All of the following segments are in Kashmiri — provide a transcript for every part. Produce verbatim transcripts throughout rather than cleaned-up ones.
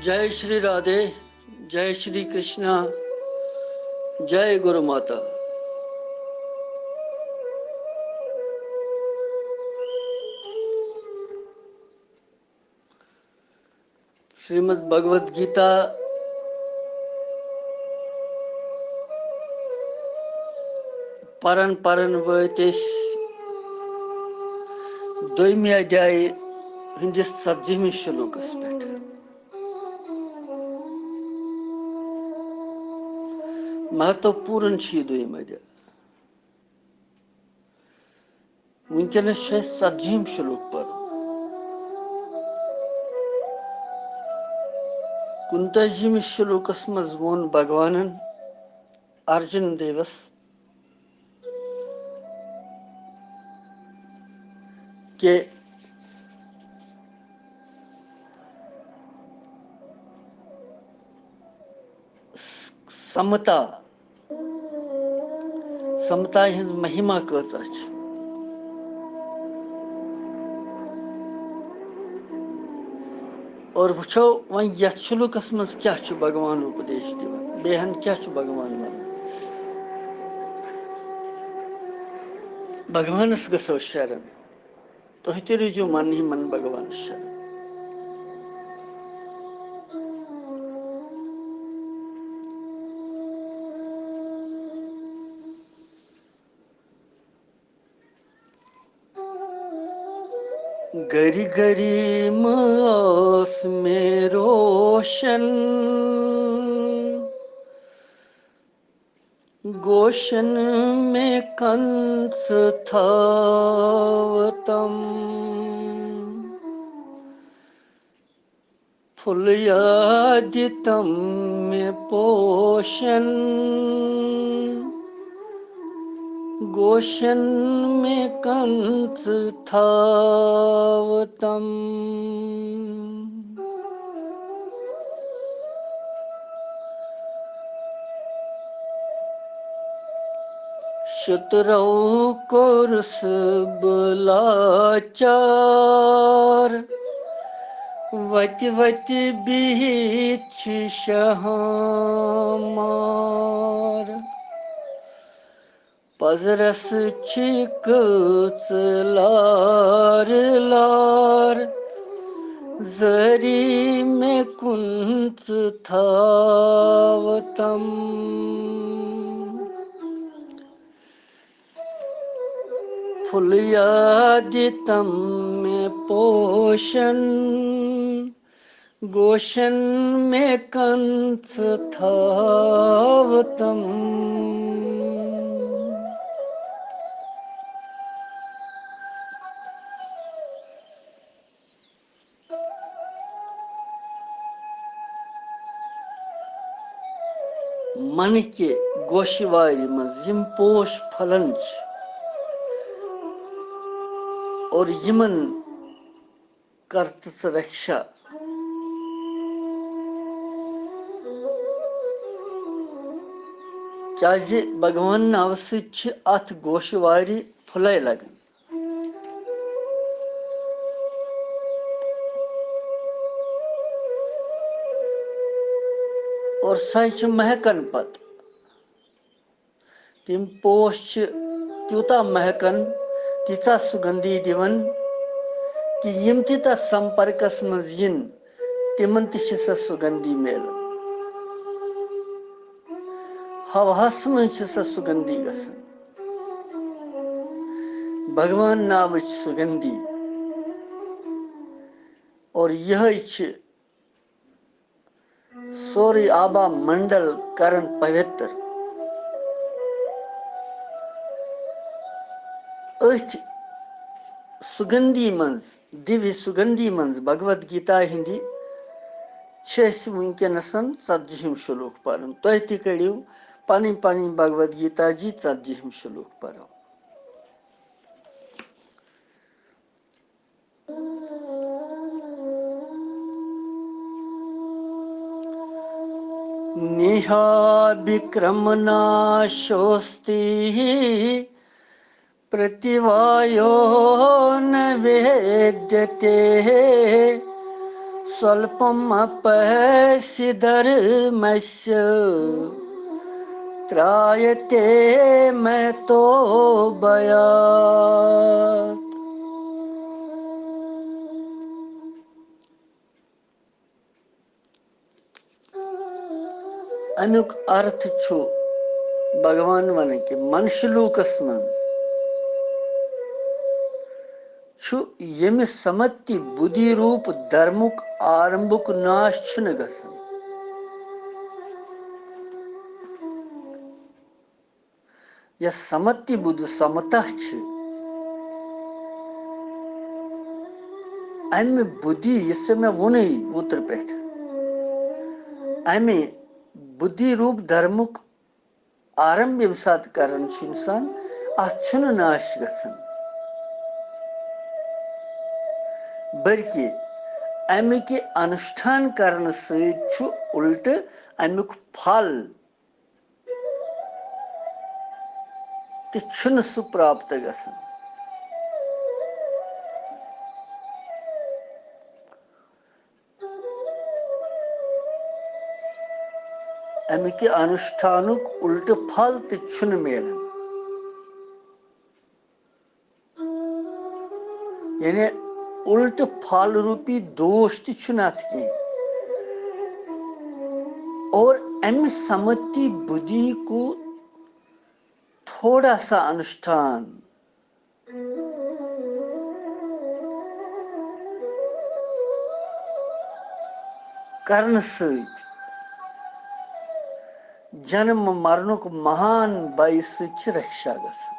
जय श्री राधे, जय श्री कृष्णा, जय गुरु माता। श्रीमद् भगवत गीता پران پران وٲتۍ أسۍ دوٚیمہِ ادھیایہِ ہٕنٛدِس ژتجی ہمِس شلوکس پٮ۪ٹھ۔ مہتوپوٗرن چھُ یہِ دوٚیِم ادھیاے۔ وٕنکیٚنَس چھُ اَسہِ ژتجی ہِم شلوک پَرُن۔ کُنتٲجی ہِمِس شلوکَس منٛز ووٚن بھگوانَن ارجُن دیوَس کہِ سمتا، سمتا ہٕنٛز مہما کۭژاہ چھِ۔ اور وٕچھو وۄنۍ یَتھ شلوکس منٛز کیٛاہ چھُ بھگوان اُپدیش دِوان، بیٚیہِ ہن کیٛاہ چھُ بھگوان وَنان۔ بھگوانس گژھو شرن۔ تُہۍ تہِ روٗزِو من ہی من بھگوانس شرن۔ گری گری ماس میں روشن، گوشن میں کنس تھاوتم۔ پھلیادتم میں پوشن، گوشن میں کنس تھاوتم۔ شترو کورس بلاچار، وتہِ وتہِ بِہِتھ چھِ شہامار۔ پزرس چھِ کٔژ لار لار، زٲری مےٚ کُن ژٕ تھاوتم۔ پھلیادتم میں پوشن، گوشن میں کنس تھاوتم۔ من کہِ گوشہِ وارِ منٛز یِم پوش پھۄلان چھِ اور یِمن کر تہٕ ژٕ رکشا۔ کیازِ بھگوان ناوٕ سۭتۍ چھِ اتھ گوشہِ وارِ پھُلے لگان۔ اور سۄے چھِ مہکان پتہٕ۔ تِم پوش چھِ تیوٗتاہ مہکان، تیٖژاہ سُگندھی دِوان کہِ یِم تہِ تَتھ سمپرکس منٛز یِن، تِمن تہِ چھِ سۄ سُگندھی میلان۔ ہوہَس منٛز چھِ سۄ سُگندھی گژھان۔ بھگوان ناوٕچ سُگندھی۔ اور یِہوٚے چھِ سورُے آبا منڈل کرن پویتر۔ أتھۍ سُگندھی منٛز، دِوِ سُگندھی منٛز، بھگوت گیتا ہِنٛدِ چھِ أسۍ وٕنکیٚنَس ژتجی ہِم شلوک پران۔ تُہۍ تہِ کٔرِو پنٕنۍ پنٕنۍ بھگوت گیتا جی ژتجی ہِم شلوک پرو۔ नेहाभिक्रमनाशोऽस्ति प्रतिवायो न वेद्यते। स्वल्पमपैषि धर्मस्य त्रायते महतो भयात्। اَمیُک ارتھ چھُ بھگوان وَنان کہِ منشلوکس منٛز چھُ ییٚمہِ سمتی بُدھی روٗپ دھرمُک آرمبُک ناش چھُنہٕ گژھان۔ یۄس سمتی بُدھ سمتا چھِ، امہِ بُدھی، یُس ژےٚ مےٚ ووٚنُے اوترٕ پٮ۪ٹھ، امہِ بُدھی روٗپ دھرمُک آرمب ییٚمہِ ساتہٕ کران چھُ انسان، اتھ چھُنہٕ ناش گژھان، بلکہِ امہِ کہِ انُشٹھان کرنہٕ سۭتۍ چھُ الٹہٕ امیُک پھل تہِ چھُنہٕ سُہ پراپت گژھان۔ امہِ کہِ انُشٹھانُک الٹہٕ پھل تہِ چھُنہٕ میلان۔ یعنی الٹہٕ پھل روٗپی دوش تہِ چھُنہٕ اتھ کینٛہہ۔ اور امہِ سمتی بُدھی کو تھوڑا سا انُشٹھان کرنہٕ سۭتۍ جنم مرنُک مہان بیہِ سۭتۍ چھِ رکشا گژھان۔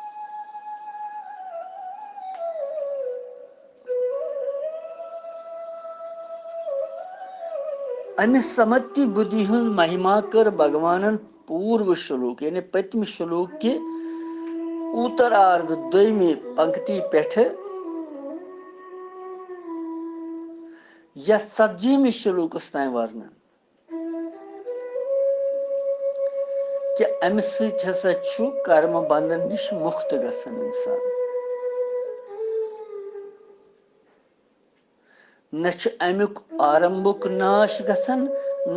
امہِ سمتی بُدھی ہٕنٛز مہما کٔر بھگوانن پوٗروٕ شلوک، یعنی پٔتمہِ شلوک کہِ اُترارد دوٚیمہِ پنکتی پٮ۪ٹھٕ یتھ ژتجیمہِ شلوکس تام ورنن، کہِ امہِ سۭتۍ ہسا چھُ کرمہٕ بندن نِش مُکت گژھان انسان۔ نہ چھُ امیُک آرمبُک ناش گژھان،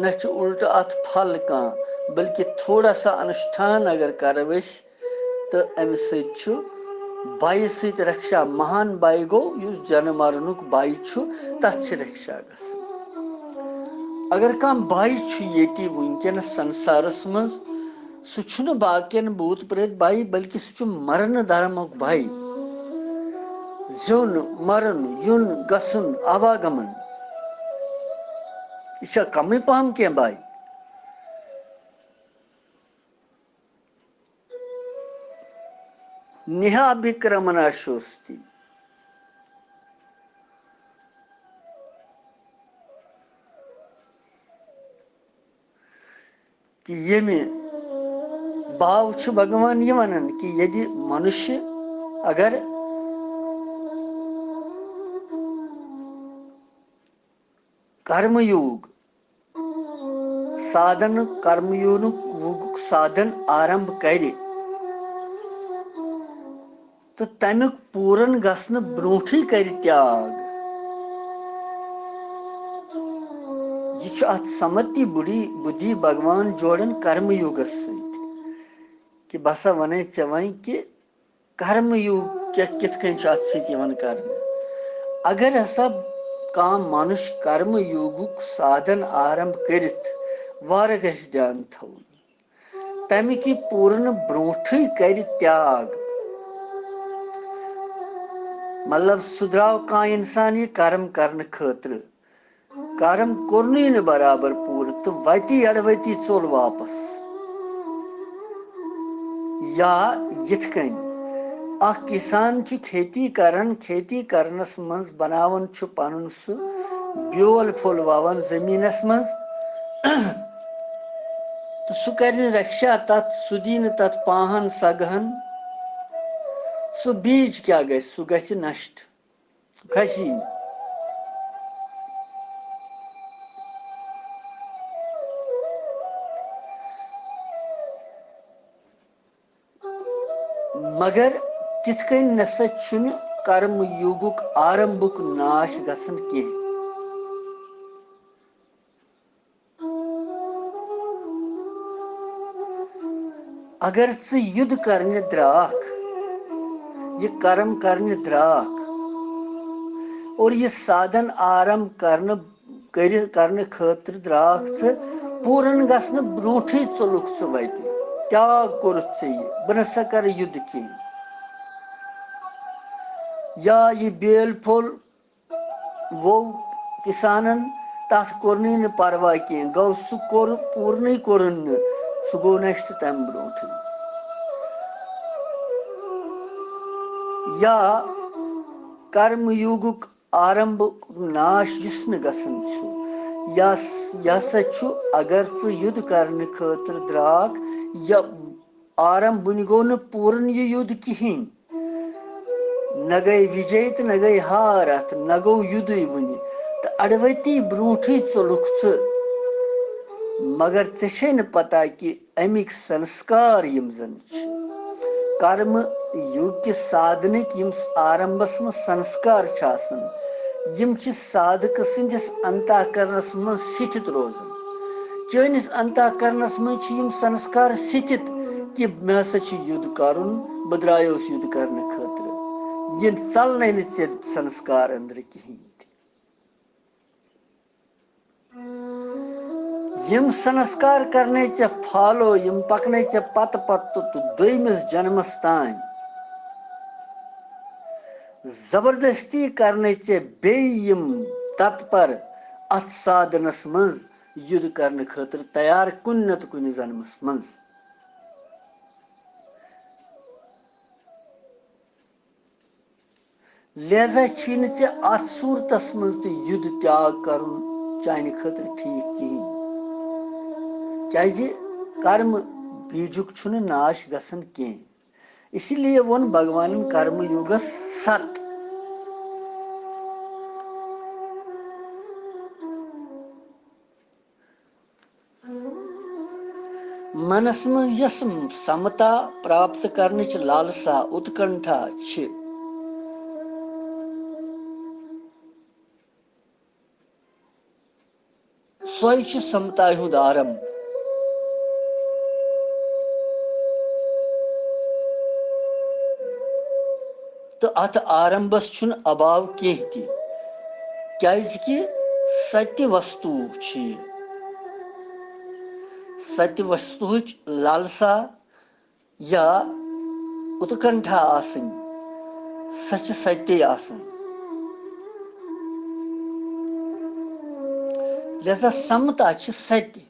نہ چھُ الٹہٕ اتھ پھل کانٛہہ، بلکہِ تھوڑا سا انُشٹھان اگر کرو أسۍ، تہٕ امہِ سۭتۍ چھُ بیہِ سۭتۍ رکشا، مہان بیہِ گوٚو، یُس جنم مرنُک بیہِ چھُ، تتھ چھِ رکشا گژھان۔ اگر کانٛہہ بیہِ چھُ ییٚتہِ وٕنکیٚنس سنسارس منٛز، سُہ چھُنہٕ باقین بھوٗت پریت بیہِ، بلکہِ سُہ چھُ مرنہٕ دھرمُک بیہِ۔ زیُن، مرُن، یُن، گژھُن، آواگمن۔ یہِ چھا کمٕے پہم کینٛہہ بیہِ؟ نہابھکرمناشوستی۔ کہِ ییٚمہِ باو چھُ بھگوان یہِ وَنان کہِ ییٚلہِ منُشہِ اگر کرم یوگ سادھن، کرم یوگُک سادھن آرمب کرِ، تہٕ تمیُک پوٗرن گژھنہٕ برونٹھٕے کرِ تیاگ۔ یہِ چھُ اتھ سمتی بُڑھی بُدھی بھگوان جوڑان کرم یوگس سۭتۍ، کہِ بہٕ ہسا ونے ژےٚ وۄنۍ کہِ کرم یوگ کیٛاہ، کِتھ کٔنۍ چھُ اتھ سۭتۍ یِوان کرنہٕ۔ اگر ہسا کانٛہہ منُش کرم یوگُک سادھن آرمب کٔرِتھ وارٕ گژھِ دھیان تھاوُن، تمہِ کہِ پوٗرنہٕ برونٹھٕے کرِ تیاگ۔ مطلب، سُہ درٛاو کانٛہہ انسان یہِ کرم کرنہٕ خٲطرٕ، کرم کوٚرنُے نہٕ برابر پوٗرٕ تہٕ وتی اڑوتی ژوٚل واپس۔ یا یِتھ کٔنۍ اکھ کسان چھُ کھیتی کران، کھیتی کرنس منٛز بناوان چھُ پنُن سُہ بیول پھوٚل ووان زٔمیٖنَس منٛز، تہٕ سُہ کَرِ نہٕ رکشا تَتھ، سُہ دی نہٕ تَتھ پاہَن سگہَن، سُہ بیج کیٛاہ گژھِ؟ سُہ گژھِ نشٹ، سُہ کھسی نہٕ۔ مگر تِتھ کٔنۍ نسا چھُنہٕ کرم یوگُک آرمبُک ناش گژھان کینٛہہ۔ اگر ژٕ یُدھ کرنہِ درٛاکھ، یہِ کرم کرنہِ درٛاکھ، اور یہِ سادھن آرمب کرنہٕ کٔرِتھ، کرنہٕ خٲطرٕ درٛاکھ ژٕ، پوٗرن گژھنہٕ برونٹھٕے ژوٚلُکھ ژٕ وتہِ، تیاگ کوٚرُتھ ژےٚ یہِ، بہٕ نہ سا کرٕ یُدھ کینٛہہ۔ یا یہِ بیل پھوٚل ووٚو کسانن، تتھ کوٚرنٕے نہٕ پرواہ کینٛہہ، گوٚو سُہ کوٚر پوٗرنٕے کوٚرُن نہٕ، سُہ گوٚو نشٹ تمہِ برونٹھٕے۔ یا کرم یوگُک آرمبُک ناش یُس نہٕ گژھان چھُ، یس-، یہِ ہسا چھُ، اگر ژٕ یُدھ کرنہٕ خٲطرٕ درٛاکھ، یا آرمب وُنہِ گوٚو نہٕ پوٗرٕ یہِ یُدھ کِہیٖنۍ، نہ گٔے وِجے تہٕ نہ گٔے ہار اَتھ، نہ گوٚو یُدُے وُنہِ، تہٕ اَڑٕ ؤتی برٛونٛٹھٕے ژوٚلُکھ ژٕ۔ مگر ژےٚ چھے نہٕ پتہ کہِ اَمِکۍ سنسکار یِم زن چھِ۔ کرم یوگ کِس سادھنٕکۍ یِم آرمبس منٛز سنسکار چھِ آسان، یِم چھِ سادھکہٕ سٕنٛدِس انتہ کرنس منٛز سِتھِت روزان۔ چٲنِس انتہ کرنس منٛز چھِ یِم سنسکار سِتھِت کہِ مےٚ ہسا چھُ یُدھ کرُن، بہٕ درٛایوس یُدھ کرنہٕ خٲطرٕ۔ یِم ژلنے نہٕ ژےٚ سنسکار أنٛدرٕ کِہیٖنۍ تہِ۔ یِم سنسکار کرنے ژےٚ فالو، یِم پکنے ژےٚ پتہٕ پتہٕ تہٕ دوٚیمِس جنمس تام۔ زبردستی کرنے ژےٚ بیٚیہِ یِم تتپر اتھ سادھنس منٛز یُدھ کرنہٕ خٲطرٕ تیار کُنہِ نتہٕ کُنہِ جنمس منٛز۔ لہذا چھُے نہٕ ژےٚ اتھ صورتس منٛز تہِ یُدھ تیاگ کرُن چانہِ خٲطرٕ ٹھیٖک کِہیٖنۍ، کیازِ کرم بیجُک چھُنہٕ ناش گژھان کینٛہہ۔ اسی لیے ووٚن بھگوانن کرم یوگس ست۔ منس منٛز یۄس سمتا پراپت کرنٕچ لالسا، اتکنٹھا، چھِ، سۄے چھِ سمتایہِ ہُنٛد آرمب۔ تہٕ اتھ آرمبس چھُنہٕ اباو کینٛہہ تہِ، کیازِ کہِ ستہِ وستو چھِ یہِ۔ ستہِ وستوہٕچ لالسا یا اتکنٹھا آسٕنۍ، سۄ چھِ ستے آسان۔ لہذا سمتا چھِ ستہِ۔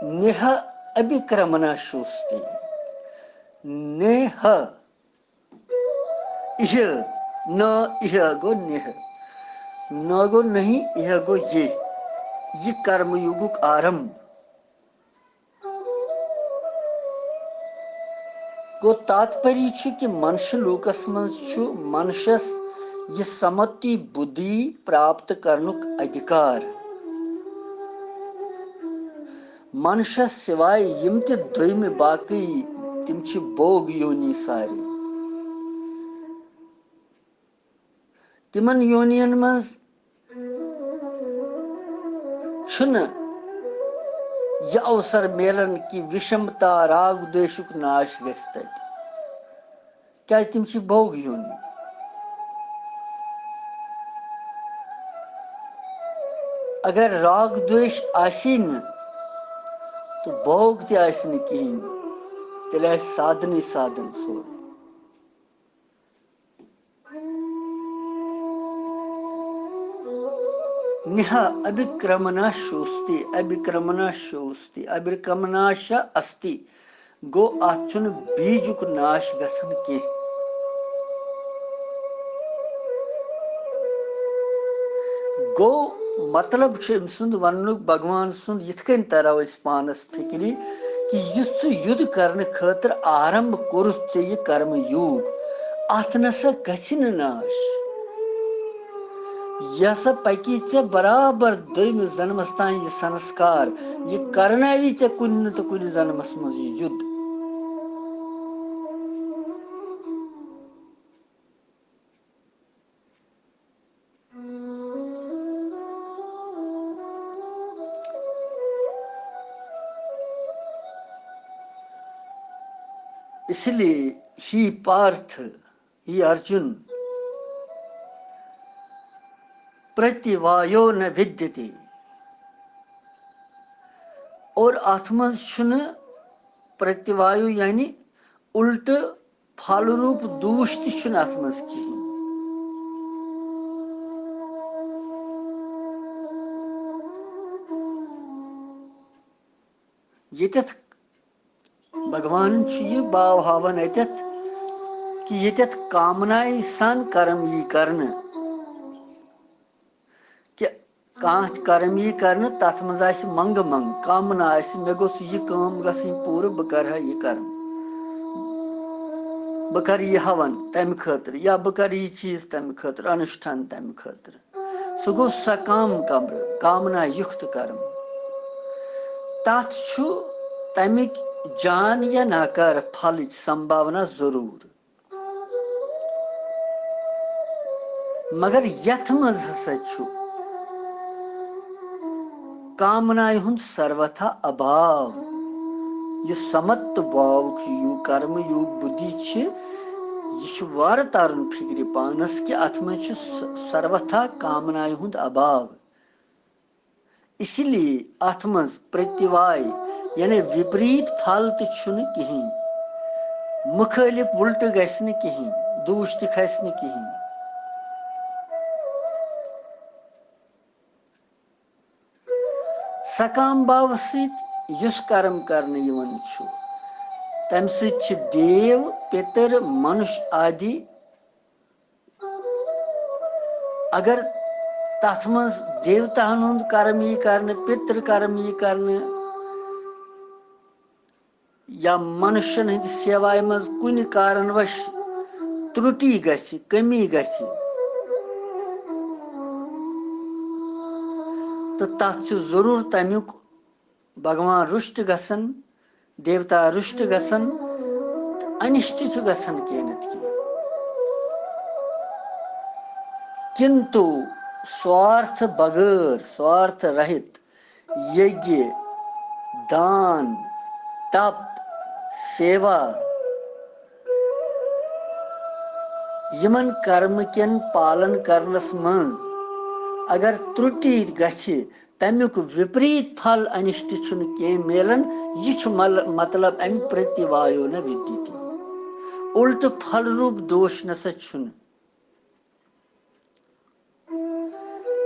نیہ ابھیکرمنا شوستی۔ نیہ۔ اہ۔ نہ۔ اہ گوٚو نیہ۔ نہ گوٚو نہیں، اہ گوٚو یہ۔ یہ کرم یوگُک آرمب۔ گوٚو تاتپری چھُ کہِ منشہٕ لوکس منٛز چھُ منشس یہِ سمتی بُدھی پراپت کرنُک ادھیکار۔ منشس سوائے یِم تہِ دوٚیمہِ باقٕے، تِم چھِ بھوگ یونی سارے۔ تِمن یونین منٛز چھُنہٕ یہِ اوسر میلان کہِ وشمتا راگ دویشُک ناش گژھِ تتہِ، کیازِ تِم چھِ بھوگ یونی۔ اگر راگ دویش آسی نہٕ تہٕ بھوگ تہِ آسہِ نہٕ کِہیٖنۍ، تیٚلہِ آسہِ سادھنٕے سادھن سورُے۔ نیہ ابھیکرمنا شوستی، ابھیکرمنا شوستی، ابھیکرمنا شا استی۔ گوٚو، اتھ چھُنہٕ بیجُک ناش گژھان کینٛہہ۔ گوٚو، مطلب چھُ أمۍ سُنٛد وننُک، بھگوان سُنٛد، یِتھ کٔنۍ ترو أسۍ پانس فکرِ کہِ یُتھ سُہ یُدھ کرنہٕ خٲطرٕ آرمب کوٚرُتھ ژےٚ یہِ کرم یوگ، اتھ نسا گژھِ نہٕ ناش۔ یہِ ہسا پکی ژےٚ برابر دوٚیمِس جنمس تام یہِ سنسکار، یہِ کرناوی ژےٚ کُنہِ نتہٕ کُنہِ جنمس منٛز یہِ یُدھ۔ اس لیے ہی پارتھ، ہی ارجن، پرتیوایو نہ ودیتے۔ اور اتھ منٛز چھُنہٕ پرتیوایو، یعنی الٹہٕ پھل روٗپ دوٗش تہِ چھُنہٕ اتھ منٛز کِہیٖنۍ۔ ییٚتٮ۪تھ بھگوانن چھُ یہِ باو ہاوان اَتٮ۪تھ کہِ ییٚتٮ۪تھ کامنایہِ سان کرم یی کرنہٕ، کہِ کانٛہہ تہِ کرم یی کرنہٕ، تتھ منٛز آسہِ منٛگہٕ منٛگ، کامنا آسہِ، مےٚ گوٚژھ یہِ کٲم گژھٕنۍ پوٗرٕ، بہٕ کرٕ ہا یہِ کرم، بہٕ کرٕ یہِ ہون تمہِ خٲطرٕ، یا بہٕ کرٕ یہِ چیٖز تمہِ خٲطرٕ، انُشٹھان تمہِ خٲطرٕ۔ سُہ گوٚو سکام کمرٕ، کامنا یُکت کرم۔ تتھ چھُ تمِکۍ جان یا ناکارٕ پھلٕچ سمبھاونا ضروٗر۔ مگر یتھ منٛز ہسا چھُ کامنایہِ ہُنٛد سروتھا ابھاو۔ یُس سمت تہٕ باوُک یوگ، کرم یوگ بُدھی چھِ، یہِ چھُ وارٕ تارُن فِکرِ پانس کہِ اتھ منٛز چھُ س-، سروتھا کامنایہِ ہُنٛد ابھاو۔ اسی لیے اتھ منٛز پرتیوایہِ، یعنی وِپریٖت پھل تہِ چھُنہٕ کِہیٖنۍ، مُخٲلِف اُلٹہٕ گژھِ نہٕ کِہیٖنۍ، دوٗش تہِ کھسہِ نہٕ کِہیٖنۍ۔ سکام باوٕ سۭتۍ یُس کرم کرنہٕ یِوان چھُ، تمہِ سۭتۍ چھِ دیو، پِتر، منُش آدی۔ اگر تتھ منٛز دیوتاہن ہُنٛد کرم یی کرنہٕ، پِتر کرم یی کرنہٕ، یا منُشن ہٕنٛدِ سیوایہِ منٛز کُنہِ کارن وش ترُٹی گژھِ، کمی گژھِ، تہٕ تتھ چھُ ضروٗر تمیُک بھگوان رُشٹ گژھن، دیوتا رُشٹ گژھن، تہٕ انِشٹ چھُ گژھن کینٛہہ نتہٕ کینٛہہ۔ کِنتُو سوارتھ بغٲر، سوارتھ رہِت، یجہِ، دان، تپ، سیوا، یِمن کرمہٕ کٮ۪ن پالن کرنس منٛز اگر ترُٹی گژھِ، تمیُک وِپریٖت پھل، انِشٹ، چھُنہٕ کینٛہہ میلان۔ یہِ چھُ مل-، مطلب امہِ پرتیوایو نہ ودیتی۔ الٹہٕ پھل روٗپ دوش نسا چھُنہٕ۔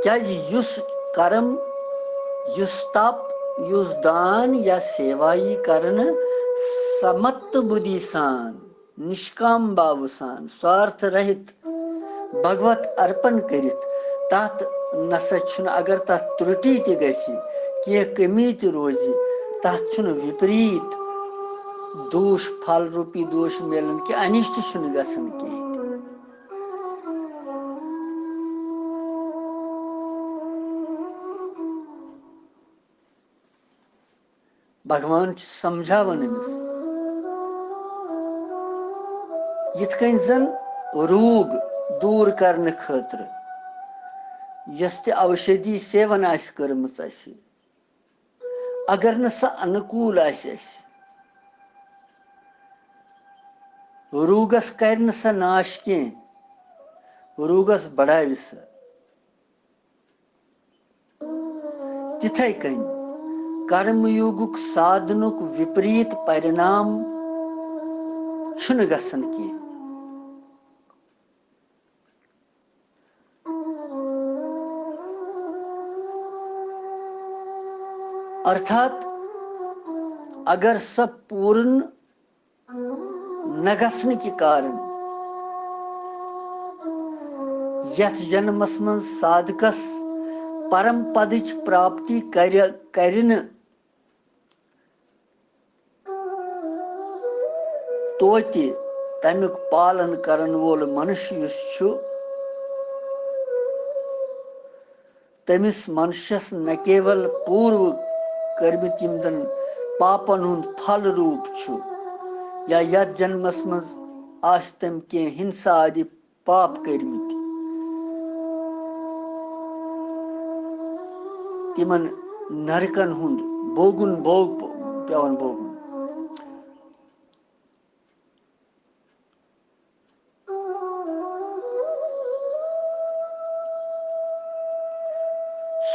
کیازِ یُس کرم، یُس تپ، یُس دان یا سیوا یی کرنہٕ سمت بُدھی سان، نشکام باوٕ سان، سوارتھ رہِت، بھگوت ارپن کٔرِتھ، تتھ نسا چھُنہٕ، اگر تتھ ترُٹی تہِ گژھِ، کینٛہہ کمی تہِ روزِ، تتھ چھُنہٕ وِپریٖت دوش، پھل روٗپی دوش میلان کینٛہہ، انِشٹ چھُنہٕ گژھان کینٛہہ۔ بھگوان چھُ سمجھاوان أمِس، یِتھ کٔنۍ زن روگ دوٗر کرنہٕ خٲطرٕ یۄس تہِ اوشدی سیون آسہِ کٔرمٕژ اَسہِ، اگر نہٕ سۄ انوکوٗل آسہِ اَسہِ، روگس کرِ نہٕ سۄ ناش کینٛہہ، روگس بڑاوِ سۄ۔ تِتھے کٔنۍ کرم یوگُک سادھنُک وِپریٖت پرِنام چھُنہٕ گژھان کینٛہہ۔ ارتھات اگر سۄ پوٗرٕ نہ گژھنہٕ کہِ کارن یتھ جنمس منٛز سادھکس پرم پدٕچ پراپتی کرِ، کرِ نہٕ، توتہِ تمیُک پالن کرن وول منُش یُس چھُ، تٔمِس منشس نہ کیول پوٗروٕ کٔرمٕتۍ یِم زن پاپن ہُنٛد پھل روٗپ چھُ، یا یتھ جنمس منٛز آسہِ تٔمۍ کینٛہہ ہنسا آدِ پاپ کٔرمٕتۍ، تِمن نرکن ہُنٛد بوگُن بوگ پ-، پٮ۪وان بوگُن۔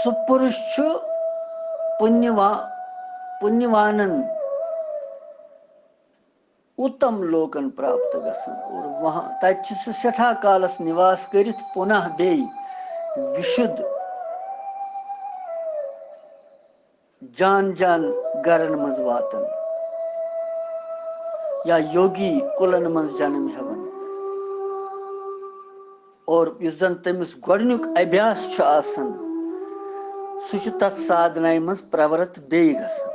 سُہ پُرُش چھُ پُنیوا-، پُنیوانن اُتم لوکن پراپت گژھان اور وہاں تتہِ چھُ سُہ سٮ۪ٹھاہ کالس نِواس کٔرِتھ پُنہ بیٚیہِ وِشُد جان جان گرن منٛز واتان یا یوگی کُلن منٛز جنم ہٮ۪وان۔ اور یُس زن تٔمِس گۄڈٕنیُک ابیاس چھُ آسان، سُہ چھُ تتھ سادھنایہِ منٛز پرورت بیٚیہِ گژھان۔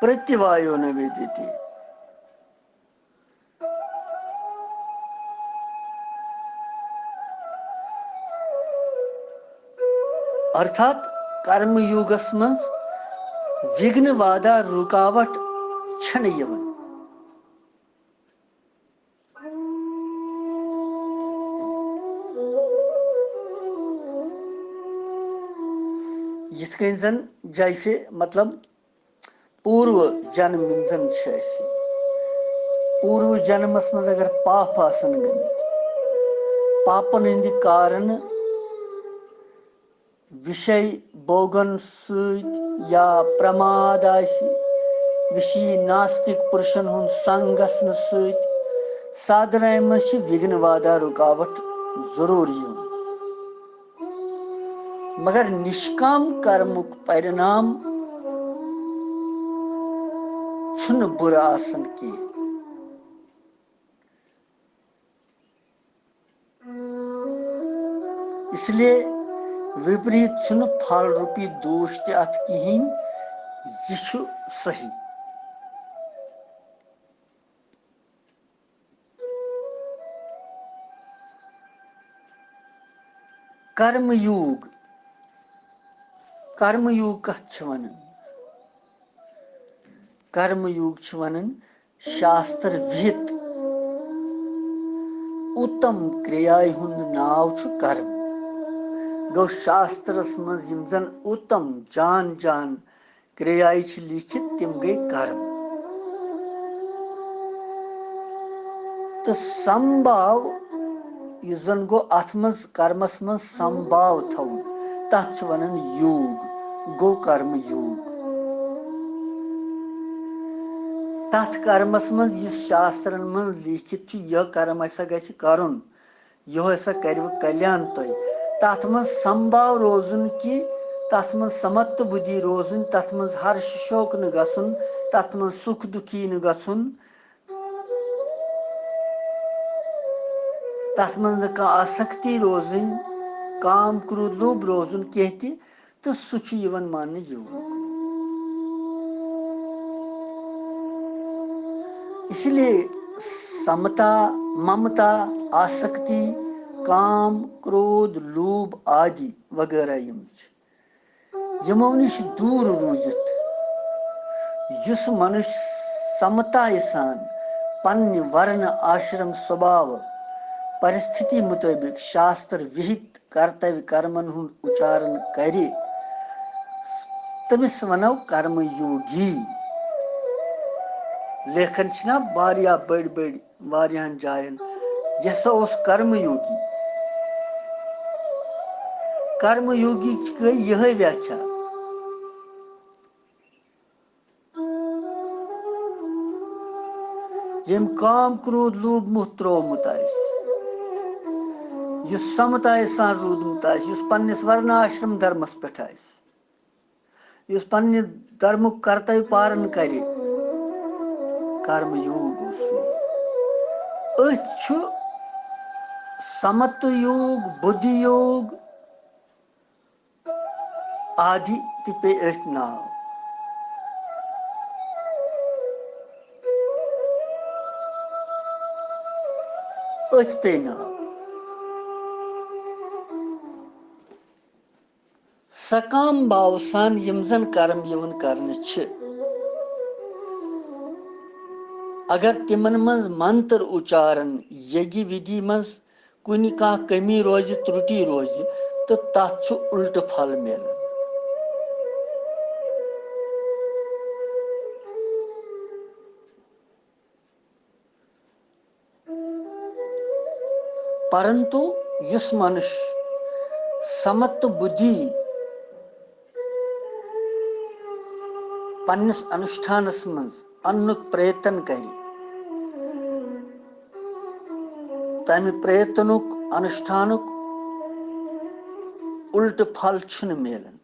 پرتیواو نہ ویدیتی۔ ارتھات کرم یوگس منٛز وِگھن بادھا، رُکاوٹ چھنہٕ یِوان۔ یِتھ کٔنۍ زن جیسے مطلب پوٗروٕ جنم یِم زن چھِ اَسہِ، پوٗروٕ جنمس منٛز اگر پاپ آسن گٔمٕتۍ، پاپن ہٕنٛدِ کارنہٕ وِشے بوگن سۭتۍ یا پرماد آسہِ، وِشی ناستِک پُرشن ہُنٛد سنگ گژھنہٕ سۭتۍ سادھنایہِ منٛز چھِ وِگھن بادھا، رُکاوٹ ضروٗر یِوان۔ مگر نِشکام کرمُک پرِنام چھُنہٕ بُرٕ آسان کینٛہہ۔ اس لیے وِپریٖت چھُنہٕ پھل روٗپی دوٗش تہِ اَتھ کِہیٖنۍ، یہِ چھُ صحیح۔ کرم یوگ، کرم یوگ کتھ چھِ ونان؟ کرم یوگ چھِ ونان شاستر وِہِت اُتم کرٛیایہِ ہُنٛد ناو چھُ کرم۔ گوٚو شاسترس منٛز یِم زن اُتم جان جان کرٛیایہِ چھِ لیٖکھِتھ، تِم گٔے کرم۔ تہٕ سمبھاو، یُس زن گوٚو اتھ منٛز کرمس منٛز سمبھاو تھاوُن، تتھ چھِ ونان یوگ، گوٚو کرم یوگ۔ تتھ کرمس منٛز یُس شاسترن منٛز لیٖکھِتھ چھُ، یہِ کرم ہسا گژھِ کرُن، یِہوے سا کَرِوٕ کلیان تۄہہِ۔ تَتھ منٛز سمبھاو روزُن کہِ تَتھ منٛز سمت تہٕ بُدھی روزُن، تَتھ منٛز ہرش شوق نہٕ گژھُن، تَتھ منٛز سُکھ دُکھی نہٕ گژھُن، تَتھ منٛز نہٕ کانٛہہ آسکتی روزٕنۍ، کام کرودھ لوٗبھ روزُن کینٛہہ تہِ۔ تہٕ سُہ چھُ یِوان ماننہٕ یوگ۔ اس لیے سمتا، ممتا، آسکتی، کام، کرودھ، لوبھ آدی وغیرہ یِم چھِ، یِمو نِش دوٗر روٗزِتھ یُس منُش سمتایہِ سان پننہِ ورنہٕ، آشرم، سوباو، پرستھتی مُطٲبِق شاستر وِہِت کرتویہ کرمن ہُنٛد اُچارن کرِ، تٔمِس ونو کرم یوگی۔ لیکھن چھِنہ واریاہ بٔڑۍ بٔڑۍ واریاہن جاین، یہِ ہسا اوس کرم یوگی۔ کرم یوگی گٔے یِہے ویاکھیا۔ ییٚمۍ کام، کرودھ، لوٗبھ، موہ ترٛوومُت آسہِ، یُس سمتایہِ سان روٗدمُت آسہِ، یُس پننِس ورناشرم دھرمس پٮ۪ٹھ آسہِ، یُس پننہِ دھرمُک کرتویہ پارن کرِ، کرم یوگ اوس سُے۔ أتھۍ چھُ سمت یوگ، بُدھ یوگ، آدی تہِ پیٚیہِ أتھۍ ناو۔ أتھۍ پیٚیہِ ناو۔ سکام باو سان یِم زن کرم یِوان کرنہٕ چھِ، اگر تِمن منٛز منتر اُچارن، یگہِ وِدھی منٛز کُنہِ کانٛہہ کٔمی روزِ، ترُٹی روزِ، تہٕ تَتھ چھُ اُلٹہٕ پھل میلان۔ پرنتو یُس منُش سمت تہٕ بُدھی پننِس انُشٹھانس منٛز اننُک پریتن کرِ، تمہِ پریتنُک، انُشٹھانُک اُلٹہٕ پھل چھُنہٕ میلان،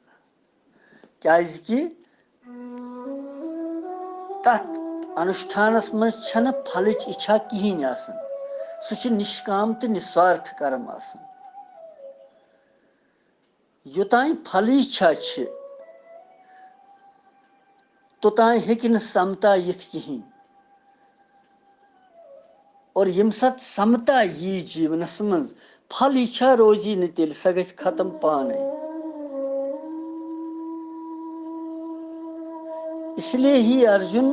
کیازِ کہِ تتھ انُشٹھانس منٛز چھنہٕ پھلٕچ اِچھا کِہینۍ آسان۔ سُہ چھُ نشکام تہٕ نسوارتھ کرم آسان۔ یوٚتام پھلٕچ اِچھا چھِ، توٚتام ہیٚکہِ نہٕ سمتا یِتھ کِہینۍ۔ اور ییٚمہِ ساتہٕ سمتا یی جیونس منٛز، پھل اِچھا روزی نہٕ تیٚلہِ، سۄ گژھِ ختم پانے۔ اس لیے ہی ارجُن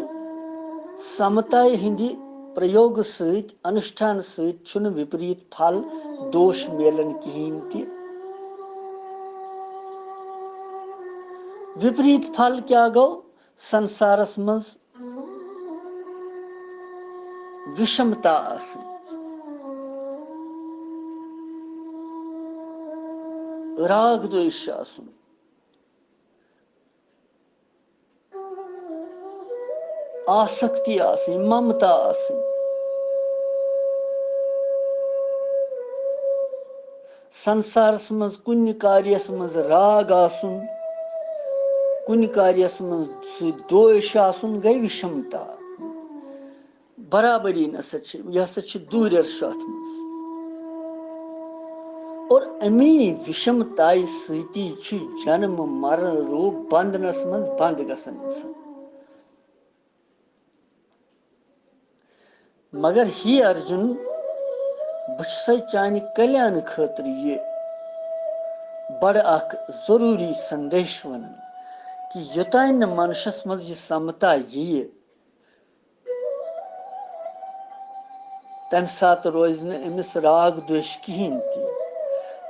سمتا ہٕنٛدِ پرٛیوگہٕ سۭتۍ، انُشٹھان سۭتۍ چھُنہٕ وِپریٖت پھل دوش میلان کِہینۍ تہِ۔ وِپریٖت پھل کیٛاہ گوٚو؟ سنسارس منٛز وِشمتا آسٕنۍ، راگ دویش آسُن، آسکتی آسٕنۍ، ممتا آسٕنۍ۔ سنسارس منٛز کُنہِ کاریس منٛز راگ آسُن، کُنہِ کاریس منٛز سُہ دوش آسُن، گٔے وِشمتا۔ برابری نسا چھِ، یہِ ہسا چھِ دوٗرٮ۪ر چھُ اَتھ منٛز۔ اور اَمی وِشمتایہِ سۭتی چھُ جنم مرن روٗپ بندنس منٛز بند گژھان اِنسان۔ مگر ہے ارجُن، بہٕ چھُسے چانہِ کلیان خٲطرٕ یہِ بڑٕ اکھ ضروٗری سندیش ونان کہِ یوٚتانۍ نہٕ منشس منٛز یہِ سمتا یِیہِ، تمہِ ساتہٕ روزِ نہٕ أمِس راگ دویش کِہینۍ تہِ۔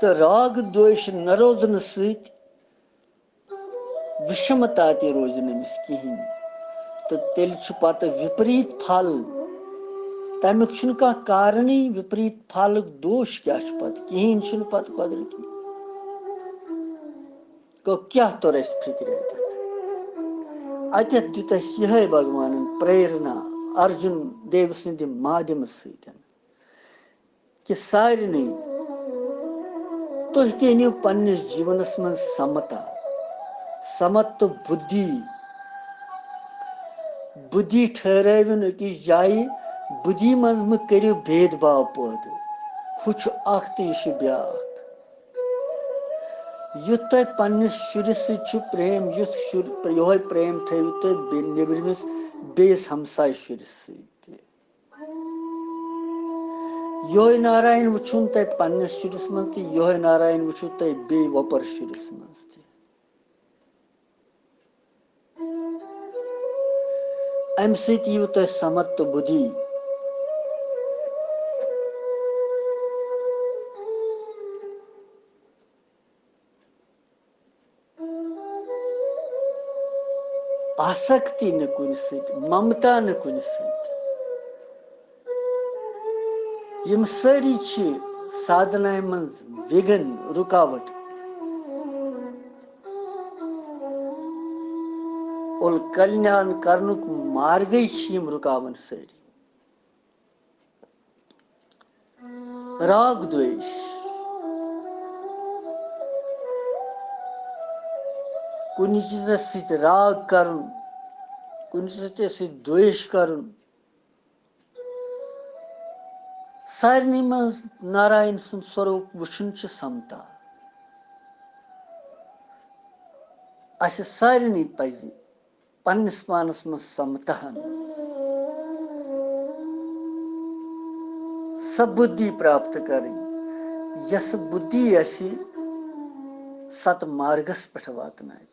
تہٕ راگ دویش نہ روزنہٕ سۭتۍ وِشمتا تہِ روزِ نہٕ أمِس کِہینۍ۔ تہٕ تیٚلہِ چھُ پتہٕ وِپریٖت پھل۔ تمیُک چھُنہٕ کانٛہہ کارنٕے، وِپریٖت پھلُک دوش کیٛاہ چھُ پتہٕ؟ کِہینۍ چھُنہٕ پتہٕ قۄدرتی۔ گوٚو، کیٛاہ توٚر اَسہِ فِکرِ اَتٮ۪تھ؟ اَتٮ۪تھ دیُت اَسہِ یِہوٚے بھگوانن پریرنا ارجُن دیو سٕنٛدِ مادھیمہٕ سۭتۍ کہِ سارنٕے تُہۍ تہِ أنِو پننِس جیٖونس منٛز سمتا، سمت تہٕ بُدھی۔ بُدھی ٹھہرٲوِن أکِس جایہِ، بُدھی منٛز مہٕ کٔرِو بید باو پٲدٕ، ہُہ چھُ اکھ تہٕ یہِ چھُ بیٛاکھ۔ یُتھ تۄہہِ پننِس شُرِس سۭتۍ چھُ پریم، یُتھ شُر، یِہوٚے پریم تھٲیِو تُہۍ بیٚیہِ نیٚبرِمِس بیٚیِس ہمسایہِ شُرِس سۭتۍ تہِ۔ یِہوٚے ناراین وٕچھُن تۄہہِ پننِس شُرِس منٛز تہٕ یِہوٚے ناراین وٕچھِو تۄہہِ بیٚیہِ وۄپَر شُرِس منٛز تہِ۔ اَمہِ سۭتۍ یِیِو تۄہہِ سمت تہٕ بُدھی۔ آسکتی نہٕ کُنہِ سۭتۍ، ممتا نہٕ کُنہِ سۭتۍ۔ یِم سٲری چھِ سادھنایہِ منٛز وِگھن، رُکاوٹ۔ اور کلیان کرنُک مارگے چھِ یِم رُکاوان سٲری۔ راگ دویش۔ کُنہِ چیٖزس سۭتۍ راگ کرُن، کُنہِ چیٖزس سۭتۍ دویش کرُن، سارنٕے منٛز ناراین سُنٛد سوروپ وٕچھُن چھُ سمتا۔ اسہِ سارنٕے پزِ پننِس پانس منٛز سمتہن سۄ بُدھی پراپت کرٕنۍ، یۄس بُدھی اسہِ ست مارگس پٮ۪ٹھ واتنایہِ۔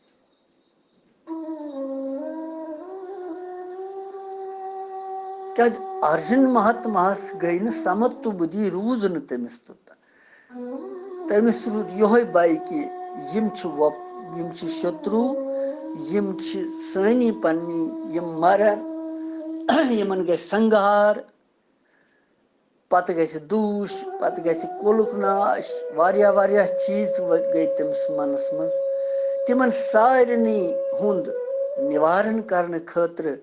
کیازِ ارجُن مہاتماہس گٔے نہٕ سمت تہٕ بُدھی، روٗز نہٕ تٔمِس توٚتام۔ تٔمِس روٗد یِہوٚے بَے کہِ یِم چھِ وۄپ-، یِم چھِ شتروٗ، یِم چھِ سٲنی پننی، یِم مَرَن، یِمَن گژھِ سنٛگہار، پَتہٕ گژھِ دوٗش، پَتہٕ گژھِ کُلُک ناش، واریاہ، واریاہ چیٖز وٲتۍ، گٔے تٔمِس مَنَس منٛز۔ تِمَن سارنٕے ہُنٛد نِوارَن کرنہٕ خٲطرٕ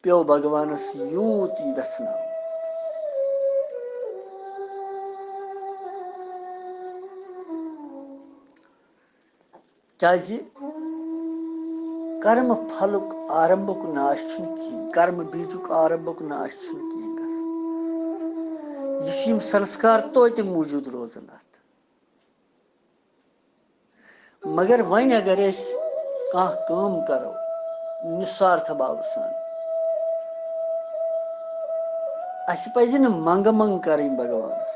پیوٚو بھگوانَس یوٗت یہِ وٮ۪ژھناوُن۔ کیٛازِ؟ کرمہٕ پھلُک آرمبُک ناش چھُنہٕ کِہیٖنۍ، کرمہٕ بیٖجُک آرمبُک ناش چھُنہٕ کِہیٖنۍ گژھان۔ یہِ چھِ یِم سنسکار توتہِ موٗجوٗد روزان اَتھ۔ مگر وۄنۍ اگر أسۍ کانٛہہ کٲم کرو نِسوارتھ بھاوٕ سان، اَسہِ پَزِ نہٕ منٛگہٕ منٛگہٕ کَرٕنۍ بھگوانَس۔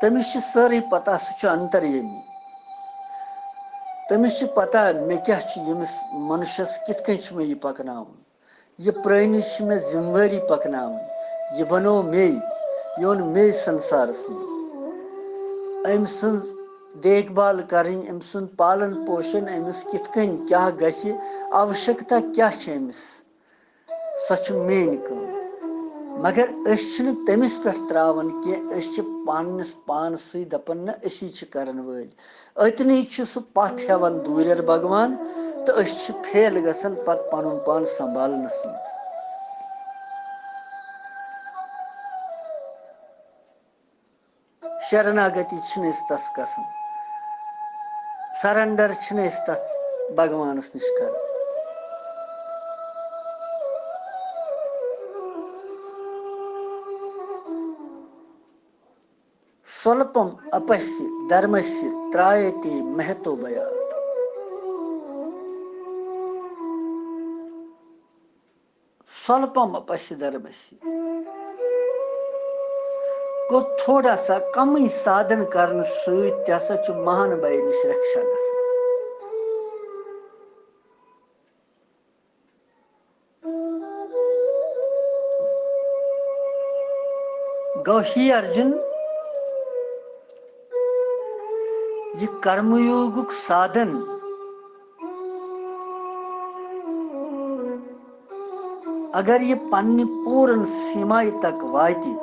تٔمِس چھِ سٲرٕے پَتہ، سُہ چھُ انتریٲمی۔ تٔمِس چھِ پَتہ مےٚ کیٛاہ چھُ، ییٚمِس مَنُشَس کِتھ کٔنۍ چھُ مےٚ یہِ پَکناوُن۔ یہِ پرٛٲنی چھِ مےٚ ذِمہٕ وٲری پَکناوٕنۍ۔ یہِ بَنوو مے، یہِ اوٚن مے سَنسارَس منٛز۔ أمۍ سٕنٛز دیکھ بھال کَرٕنۍ، أمۍ سُنٛد پالَن پوشَن، أمِس کِتھ کٔنۍ کیٛاہ گژھِ، آوشکتا کیٛاہ چھِ أمِس، سۄ چھِ میٛٲنۍ کٲم۔ مگر أسۍ چھِنہٕ تٔمِس پٮ۪ٹھ ترٛاوان کینٛہہ، أسۍ چھِ پنٛنِس پانسٕے دَپان، نہ، أسی چھِ کَرَن وٲلۍ۔ أتنی چھُ سُہ پتھ ہٮ۪وان دوٗرٮ۪ر بھگوان، تہٕ أسۍ چھِ فیل گژھان پتہٕ پنُن پان سنبھالنس منٛز۔ شرناگتی چھِنہٕ أسۍ تس گژھان، سرنڈر چھِنہٕ أسۍ تتھ بھگوانس نِش کران۔ स्वल्पम अपश्य धर्मस्य त्रायते महतो भयात्। स्वल्पम अपश्य धर्मस्य گوٚو، تھوڑا سا کمٕے سادھن کرنہٕ سۭتۍ تہِ ہسا چھُ مہان بھائی نِش رکشا گژھان۔ گوٚو ہی ارجُن، یہِ کرمہٕ یوگُک سادھن اگر یہِ پننہِ پوٗرن سیمایہِ تک واتہِ،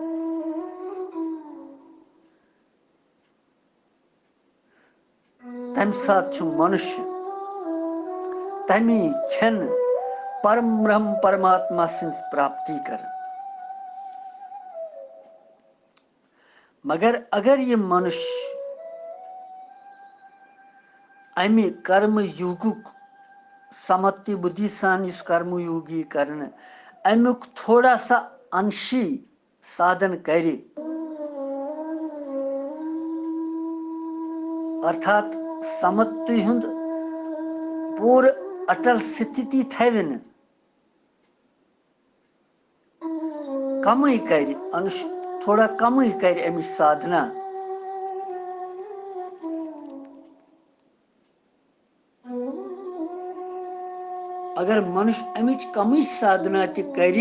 تمہِ ساتہٕ چھُ منُش تمی کھٮ۪ن پرم برہم پرماتما سٕنٛز پراپتی کران۔ مگر اگر یہِ منُش امہِ کرمہٕ یوگُک سمتی بُدھی سان یُس کرمہٕ یوگ یی کرنہٕ، امیُک تھوڑا سا انشی سادھن کرِ، ارتھات سمتی ہُنٛد پوٗرٕ اٹل ستھتی تھاوِ نہٕ، کمٕے کرِ، انُش-، تھوڑا کمٕے کرِ امِچ سادھنا۔ اگر منُش امِچ کمٕے سادھنا تہِ کرِ،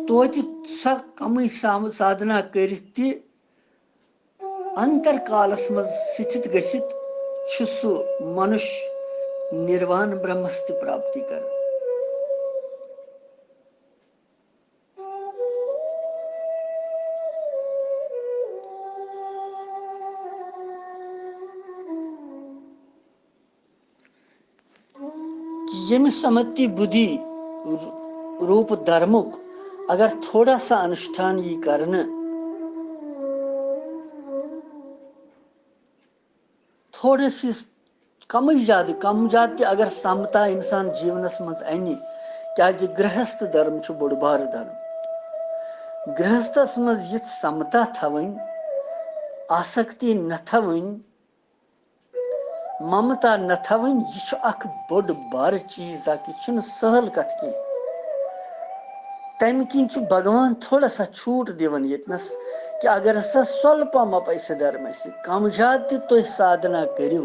توتہِ سۄ کمٕے سا-، سادھنا کٔرِتھ تہِ انتر کالس منٛز ستھت گٔژھِتھ چھُ سُہ منُش نِروان برہمس تہِ پراپتی کران۔ ییٚمہِ سمتی بُدھی روٗپ دھرمُک اگر تھوڑا سا انُشٹھان یی کرنہٕ، تھوڑا سی کمٕے زیادٕ، کم زیادٕ تہِ اگر سمتا انسان جیونس منٛز انہِ، کیازِ گرہست دھرم چھُ بوٚڑ بارٕ دھرم۔ گرہستس منٛز یِژھ سمتا تھاوٕنۍ، آسکتی نہ تھاوٕنۍ، ممتا نہ تھاوٕنۍ، یہِ چھُ اکھ بوٚڑ بارٕ چیٖز اکھ، یہِ چھُنہٕ سہل کتھ کینٛہہ۔ تمہِ کِنۍ چھُ بھگوان تھوڑا سا چھوٗٹ دِوان ییٚتنس کہِ اگر ہسا سۄلپم اپیسہِ دھرمسہِ، کم زیادٕ تہِ تُہۍ سادھنا کٔرِو،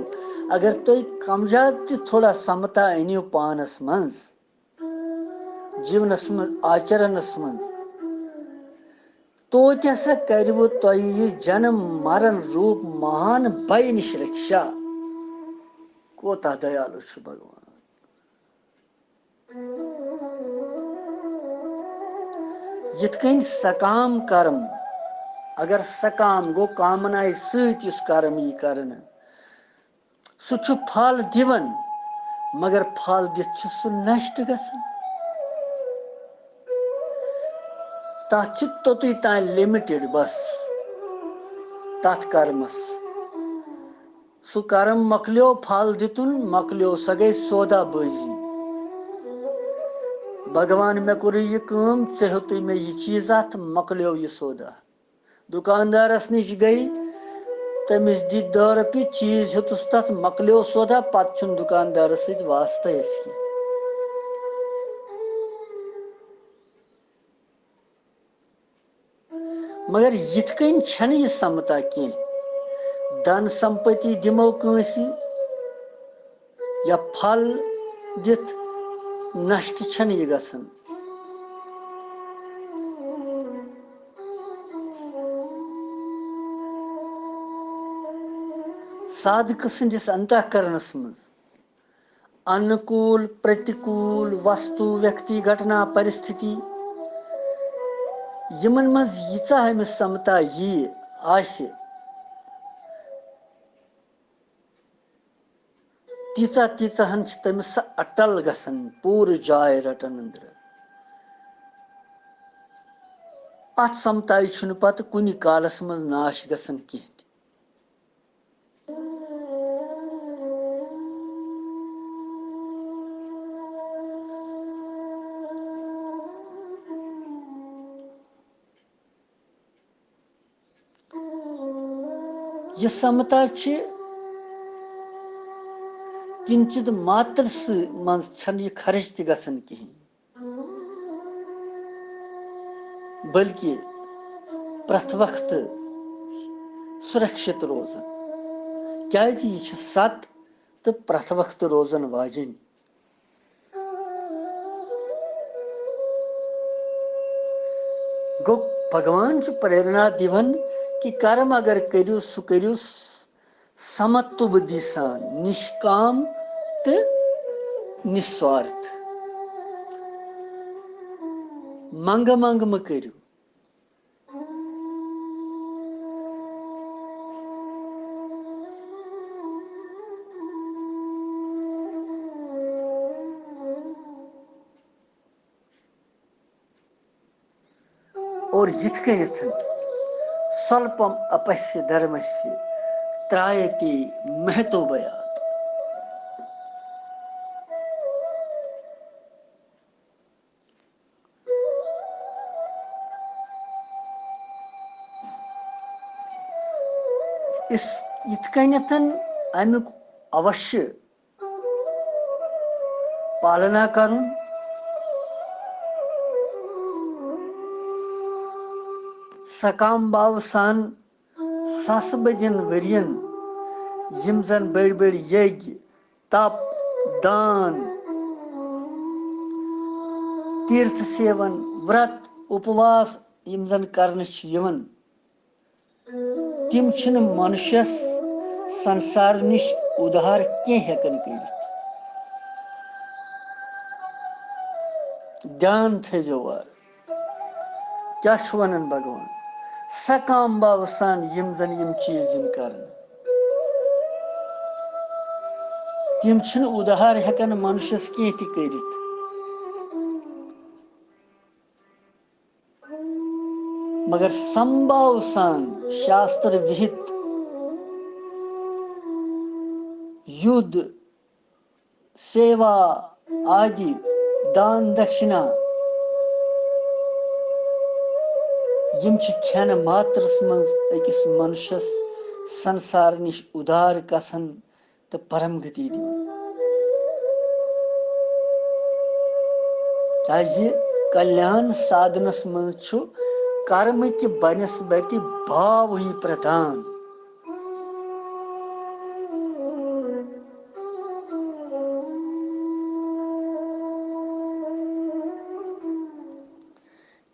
اگر تُہۍ کم زیادٕ تہِ تھوڑا سمتا أنِو پانس منٛز، جیونس منٛز، آچرنس منٛز، توتہِ ہسا کرِوٕ تۄہہِ یہِ جنم مرن روٗپ مہان بھے نِش رکشا۔ کوتاہ دیالو چھُ بھگوان۔ یِتھ کٔنۍ سکام کرم، اگر سکام گوٚو کامنایہِ سۭتۍ یُس کرم یی کرنہٕ، سُہ چھُ پھل دِوان، مگر پھل دِتھ چھُ سُہ نشٹ گژھان۔ تَتھ چھِ توٚتُے تام limited بس، تَتھ کرمس۔ سُہ کرم مۄکلیو پھل دِتُن، مۄکلیو، سۄ گٔے سودا بٲزی۔ بھگوان، مےٚ کوٚرُے یہِ کٲم، ژےٚ ہیوٚتُے مےٚ یہِ چیٖز، اَتھ مۄکلیو یہِ سودا۔ دُکاندارس نِش گٔے، تٔمِس دِتۍ دَہ رۄپیہِ، چیٖز ہیوٚتُس تَتھ، مۄکلیو سودا، پتہٕ چھُنہٕ دُکاندارس سۭتۍ واسطے اَسہِ کینٛہہ۔ مگر یِتھ کٔنۍ چھَنہٕ یہِ سمتا کینٛہہ۔ دھن سمپتی دِمو کٲنٛسہِ یا پھل دِتھ نشٹ چھَنہٕ یہِ گژھان۔ صادقہٕ سٕنٛدِس انتہ کرنس منٛز انوکول، پرتیکول، وستو، ویکتی، گھٹنا، پرستھتی، یِمن منٛز ییٖژاہ أمِس سمتا ییہِ آسہِ، تیٖژاہ تیٖژاہن چھِ تٔمِس سۄ اٹل گژھان، پوٗرٕ جاے رٹان أنٛدرٕ۔ اتھ سمتایہِ چھُنہٕ پتہٕ کُنہِ کالس منٛز ناش گژھان کینٛہہ تہِ۔ یہِ سمتا چھِ کِنچِت ماتر سۭتۍ منٛز چھنہٕ یہِ خرٕچ تہِ گژھان کِہیٖنۍ، بلکہِ پرٛٮ۪تھ وقتہٕ سُرکشِت روزان، کیازِ یہِ چھِ ست تہٕ پرٛٮ۪تھ وقتہٕ روزان واجیٚنۍ۔ گوٚو، بھگوان چھُ پریرنا دِوان کہِ کرم اگر کٔرِو، سُہ کٔرِو سمتُبدی سان، نشکام تہٕ نسوارتھ۔ منگہٕ منگہٕ مہٕ کٔرِو۔ اور یِتھ کٔنٮ۪تھ سلپم اپسیہ دھرمسیہ ترایتی مہتو بھیات۔ اس، یِتھ کٔنٮ۪تھ امیُک اوشیہ پالنا کرُن، سکام بھاو سان ساسہٕ بٔدین ؤرین، یِم زن بٔڑۍ بٔڑۍ یج، تپ، دان، تیرتھ سیون، ورت، اپواس یِم زن کرنہٕ چھِ یِوان، تِم چھِنہٕ منشس سنسار نِش اُدھار کینٛہہ ہٮ۪کان کٔرِتھ۔ دھیان تھٲیزیو وارٕ۔ کیٛاہ چھُ وَنان بھگوان؟ سکام بھاو سان یِم زن یِم چیٖز یِن کرنہٕ، تِم چھِنہٕ اُدھار ہٮ۪کان منشس کینٛہہ تہِ کٔرِتھ۔ مگر سمبھاو سان شاستر وِہِت یُدھ، سیوا، آدی، دان دکشنا، یِم چھِ کھٮ۪نہٕ ماترس منٛز أکِس منشس سنسار نِش اُدھار گژھان تہٕ پرم گتی دِوان۔ کیازِ کلیان سادنس منٛز چھُ کرمہٕ کہِ بنسبتہِ بھاوٕے پردھان۔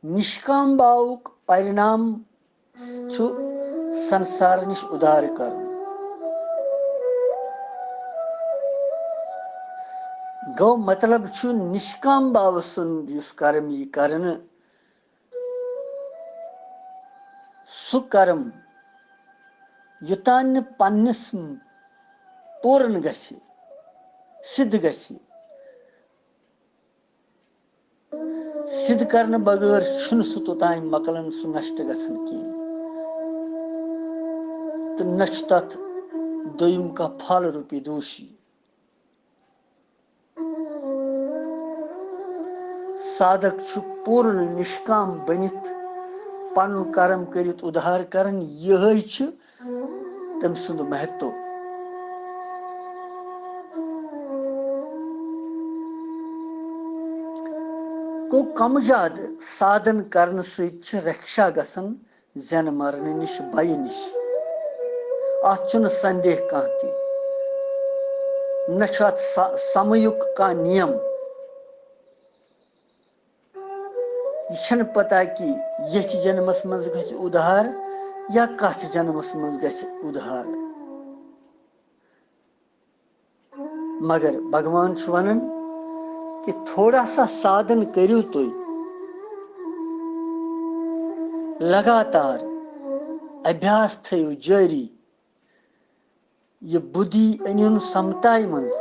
نشکام باوُک پرنام چھُ سنسار نِش اُدھار کرُن۔ گوٚو مطلب چھُ نشکام باوٕ سُنٛد یُس کرم یی کرنہٕ، سُہ کرم یوٚتام نہٕ پننِس پوٗرن گژھِ، سِدھ گژھِ۔ سِدھ کرنہٕ بغٲر چھُنہٕ سُہ توٚتام مۄکلان، سُہ نشٹ گژھان کینٛہہ۔ تہٕ نہ چھُ تتھ دوٚیِم کانٛہہ پھل روٗپی دوٗشی۔ سادھک چھُ پوٗرٕ نِشکام بٔنِتھ پنُن کرم کٔرِتھ اُدھار کران۔ یِہوٚے چھُ تٔمۍ سُنٛد مہتو۔ گوٚو کم زیادٕ سادھن کرنہٕ سۭتۍ چھِ رکشا گژھان زٮ۪نہٕ مرنہٕ نِش، بیہِ نِش۔ اتھ چھُنہٕ سندیہ کانٛہہ تہِ۔ نہ چھُ اتھ سا-، سمیُک کانٛہہ نیم۔ یہِ چھَنہٕ پتہ کہِ ییٚتھۍ جنمس منٛز گژھِ اُدھار یا کتھ جنمس منٛز گژھِ اُدھار۔ مگر بھگوان چھُ ونان کہِ تھوڑا سا سادھن کٔرِو تُہۍ، لگاتار ابھیاس تھٲیِو جٲری۔ یہِ بُدھی أنِو نہٕ سمتایہِ منٛز۔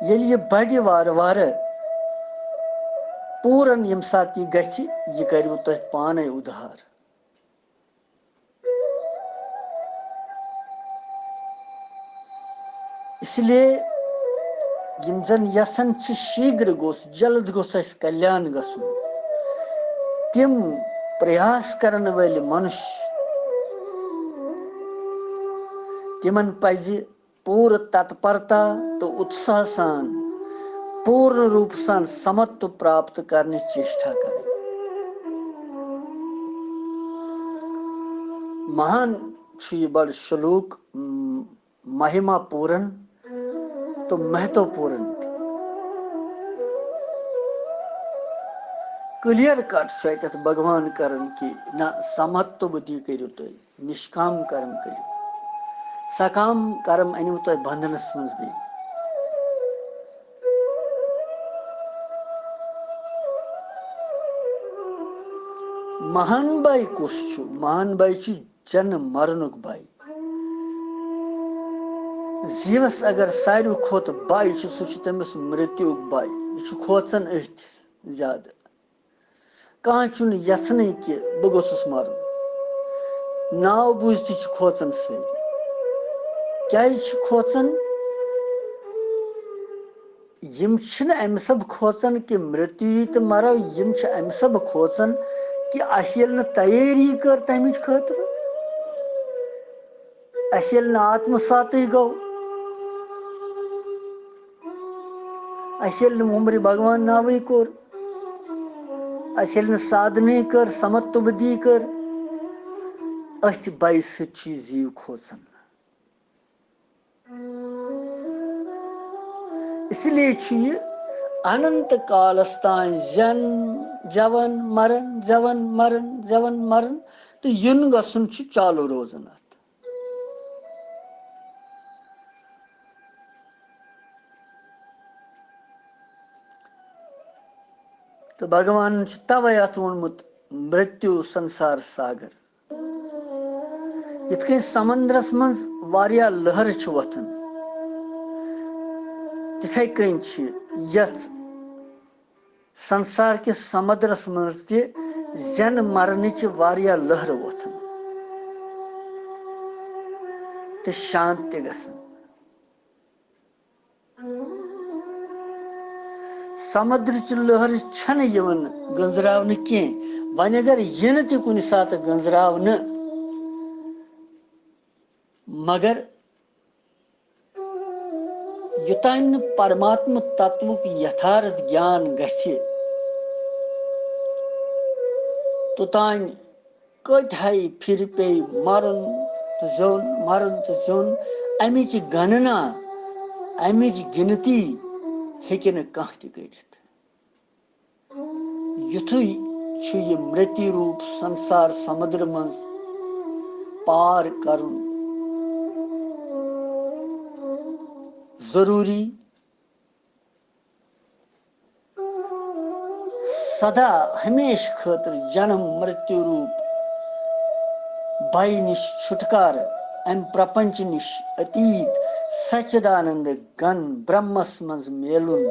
ییٚلہِ یہِ بڑِ وارٕ وارٕ، پوٗرن ییٚمہِ ساتہٕ یہِ گژھِ، یہِ کریو تۄہہِ پانے اُدھار۔ اس لیے یِم زن یژھان چھِ شیٖگر گوٚژھ، جلد گوٚژھ اَسہِ کلیان گژھُن، تِم پریاس کرن وٲلۍ منُش، تِمن پزِ پوٗرٕ تتپرتا تہٕ اُتساہ سان، پوٗرٕ روٗپ سان سمتو پراپت کرنٕچ چیشٹھا کرٕنۍ۔ مہان چھُ یہِ بڑٕ شلوک، م-، مہِما پوٗرن تہٕ مہتو پوٗرن تہِ۔ کلیئر کٹ چھُ اتٮ۪تھ بھگوان کران کہِ نہ، سمتو بُدھی کٔرِو تُہۍ۔ نشکام کرم کٔرِو۔ سکام کرم أنِو تۄہہِ بندنس منٛز بیٚیہِ۔ مہان باے کُس چھُ؟ مہان باے چھُ جنم مرنُک باے۔ زیوس اگر ساروی کھۄتہٕ باے چھُ، سُہ چھُ تٔمِس مرتیُک باے۔ یہِ چھُ کھوژان أتھۍ زیادٕ۔ کانٛہہ چھُنہٕ یژھنٕے کہِ بہٕ گوٚژھُس مرُن۔ ناو بوٗزتھٕے چھِ کھوژان سٲری۔ کیٛازِ چھِ کھوژان؟ یِم چھِنہٕ اَمہِ سبہٕ کھوژان کہِ مرتیو یی تہٕ مرو، یِم چھِ اَمہِ سبہٕ کھوژان کہِ اَسہِ ییٚلہِ نہٕ تیٲری کٔر تَمِچ خٲطرٕ، اَسہِ ییٚلہِ نہٕ آتمہٕ ساتٕے گوٚو، اَسہِ ییٚلہِ نہٕ وُمرِ بھگوان ناوٕے کوٚر، اَسہِ ییٚلہِ نہٕ سادھنٕے کٔر، سمتُبدی کٔر، أتھۍ بَیہِ سۭتۍ چھُ یہِ زیٖو کھوژان۔ اس لیے چھُ یہِ اننت کالس تام زٮ۪ن، زٮ۪وان، مران، زٮ۪وان، مران، زٮ۪وان، مران تہٕ یُن گژھُن چھُ چالو روزان اتھ۔ تہٕ بھگوانن چھُ توے اتھ ووٚنمُت مرتیو سنسار ساگر۔ یِتھ کٔنۍ سمندرس منٛز واریاہ لہرٕ چھِ وۄتھان، تِتھے کٔنۍ چھِ یتھ سنسار کِس سمندرس منٛز تہِ زٮ۪نہٕ مرنٕچہِ واریاہ لہرٕ وۄتھان تہٕ شانت تہِ گژھان۔ سمندرٕچہِ لہرٕ چھنہٕ یِوان گٔنزراونہٕ کینٛہہ۔ وۄنۍ اگر یِنہٕ تہِ کُنہِ ساتہٕ گٔنزراونہٕ، مگر یوٚتام نہٕ پرماتمہ تتوُک یتھارتھ گیان گژھِ، توٚتام کٔتۍ ہاے پھِرِ پیٚیہِ مرُن تہٕ زیوٚن، مرُن تہٕ زیوٚن۔ امِچ گننا، امِچ گِنتی ہیٚکہِ نہٕ کانٛہہ تہِ کٔرِتھ۔ یُتھُے چھُ یہِ مرتی روٗپ سنسار سمندر منٛز پار کرُن ضروٗری۔ سدا ہمیشہٕ خٲطرٕ جنم مرتیو روٗپ بھے نِش چھُٹکارٕ، امہِ پرپنچ نِش اتیت سچدانند گن برہمس منٛز میلُن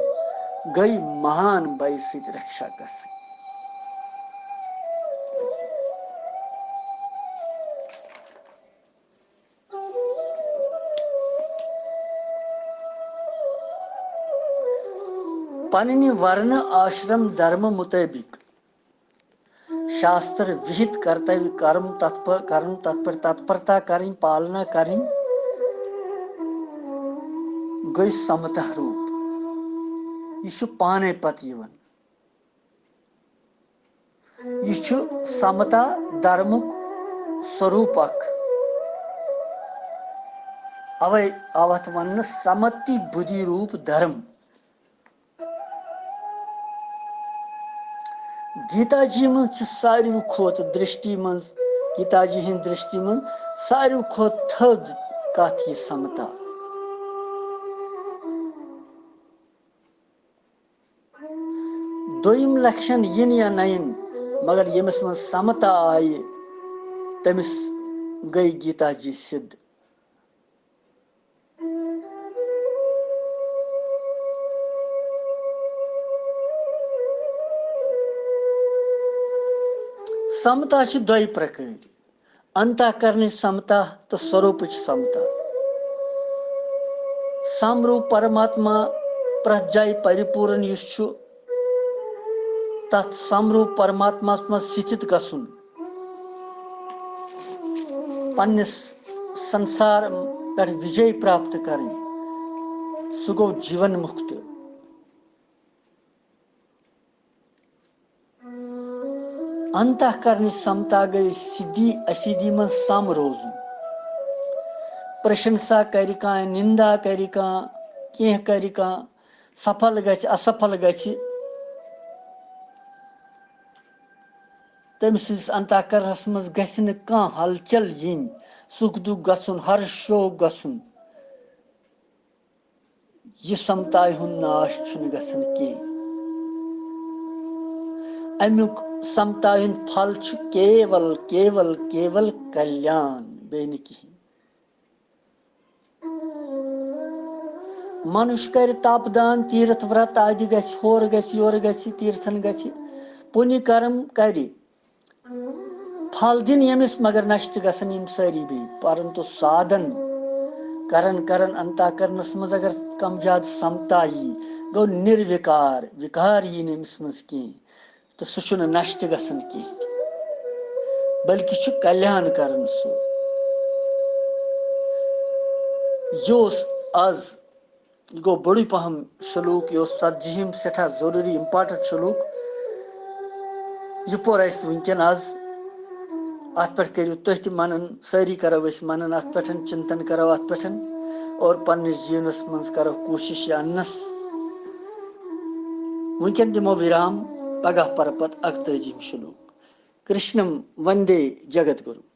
گٔے مہان بھے سۭتۍ رکشا گژھٕنۍ۔ پننہِ ورنہٕ آشرم دھرمہٕ مُطٲبِق شاستر وِہِت کرتویہ کرم تتھ پہ-، کرم تتھ پہ-، تتپرتا کرٕنۍ، پالنا کرٕنۍ گٔے سمتا روٗپ۔ یہِ چھُ پانے پتہٕ یِوان۔ یہِ چھُ سمتا دھرمُک سوروٗپ اکھ۔ اوے آو اتھ وننہٕ سمتی بُدھی روٗپ دھرم۔ گیتا جی منٛز چھِ ساروی کھۄتہٕ درشٹی منٛز، گیتا جی ہٕنٛز درشٹی منٛز ساروی کھۄتہٕ تھٔد کتھ یہِ سمتا۔ دوٚیِم لکشن یِن یا نہ یِن، مگر ییٚمِس منٛز سمتا آیہِ، تٔمِس گٔے گیتا جی سِدھ۔ سمتا چھِ دۄیہِ پرکٲرۍ۔ انتہ کرنٕچ سمتا تہٕ سوروپٕچ سمتا۔ سمروٗپ پرماتما پرٛتھ جایہِ پریپوٗرن یُس چھُ، تتھ سمروٗپ پرماتماہس منٛز سِتھِت گژھُن، پننِس سنسار پٮ۪ٹھ وِجے پراپت کرٕنۍ، سُہ گوٚو جیون مُکت۔ انتہ کرنٕچ سمتا گٔے سِدھی اسِدھی منٛز سم روزُن۔ پرشنسا کرِ کانٛہہ، نندا کرِ کانٛہہ، کینٛہہ کرِ کانٛہہ، سفل گژھِ، اسفل گژھِ، تٔمۍ سٕنٛدِس انتہ کرنس منٛز گژھِ نہٕ کانٛہہ ہلچل یِنۍ، سُکھ دُکھ گژھُن، ہرٕش شوق گژھُن۔ یہِ سمتایہِ ہُنٛد ناش چھُنہٕ گژھان کینٛہہ۔ امیُک سمتایہِ ہُنٛد پھل چھُ کیول، کیول، کیول کلیان، بیٚیہِ نہٕ کِہیٖنۍ۔ منُش کرِ تپ دان، تیٖرتھ ورت آدِ گژھِ، ہورٕ گژھِ، یورٕ گژھِ، تیٖرتھن گژھِ، پُنہِ کرم کرِ۔ پھل دِن ییٚمِس، مگر نشہِ تہِ گژھن یِم سٲری بیٚیہِ۔ پرنتو سادھن کرن کرن انتہ کرنس منٛز اگر کم زیادٕ سمتا یی، گوٚو نِروِکار، وِکار یی نہٕ أمِس منٛز کینٛہہ، تہٕ سُہ چھُنہٕ نشہِ تہِ گژھان کینٛہہ تہِ، بلکہِ چھُ کلیان کران سُہ۔ یہِ اوس از یہِ گوٚو بوٚڑُے پَہَم شلوک، یہِ اوس ژتجیٖہِم سٮ۪ٹھاہ ضروٗری important شلوک۔ یہِ پوٚر اَسہِ وٕنکٮ۪ن آز۔ اَتھ پٮ۪ٹھ کٔرِو تُہۍ تہِ منن، سٲری کرو أسۍ منن اَتھ پٮ۪ٹھ، چِنتن کرو اَتھ پٮ۪ٹھ اور پننِس جیٖونس منٛز کرو کوٗشِش یہِ اننس۔ وٕنکٮ۪ن دِمو وِرام، پگاہ پرٕ پتہٕ اَکتٲجِم شلوک۔ کرشنم وندے جگت گُروٗ۔